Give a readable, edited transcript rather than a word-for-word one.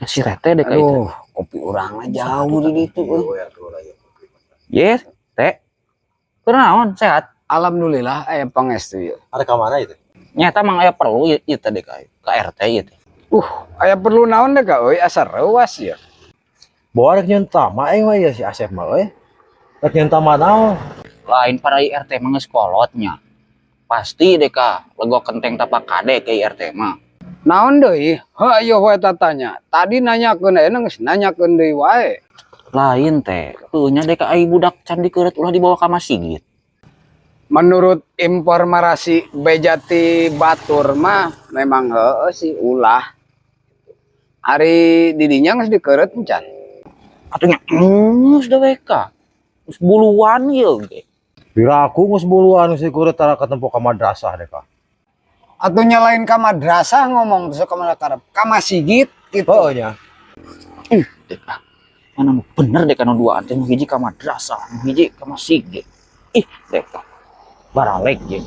Si Rete dek itu. Aduh, kopi urang mah jauh di ditu euy. Yes, Teh. Kunaon, sehat? Alhamdulillah aya pangestu ieu. Ada ke mana itu? Nyata mang aya perlu ieu ieu teh dek ka RT ieu teh. Aya perlu naon deh ka euy, asa reuas ya. Bawa rek nyeun tama aing mah ieu si Asep mah euy. Rek nyeun tama naon? Lain para RT mah geus kolotnya. Pasti dek ka legok kenteng tapak kade ke RT mah. Naon deui? Heuh, ayo we tatanya. Tadi nanyakeun, ayeuna geus nanyakeun deui wae. Lain teh, heuh nya dek ai budak can dikeureut ulah dibawa ka masjid. Menurut informasi bejati batur mah memang heueuh sih ulah. Ari didinya geus dikeureut encan? Atuh nya geus da we ka. Geus buluan ieu ge. Piraku geus buluan geus dikeureut tara katempo ka madrasah deh ka. Atuh nya lain ka madrasah ngomong terus ka mana karep? Ka masjid gitu. Heueuh nya. Ih, dek ah. Mana nu bener dek nu duaan teh, nu hiji ka madrasah, nu hiji ka masjid. Ih, dek ah. Baralek jeung.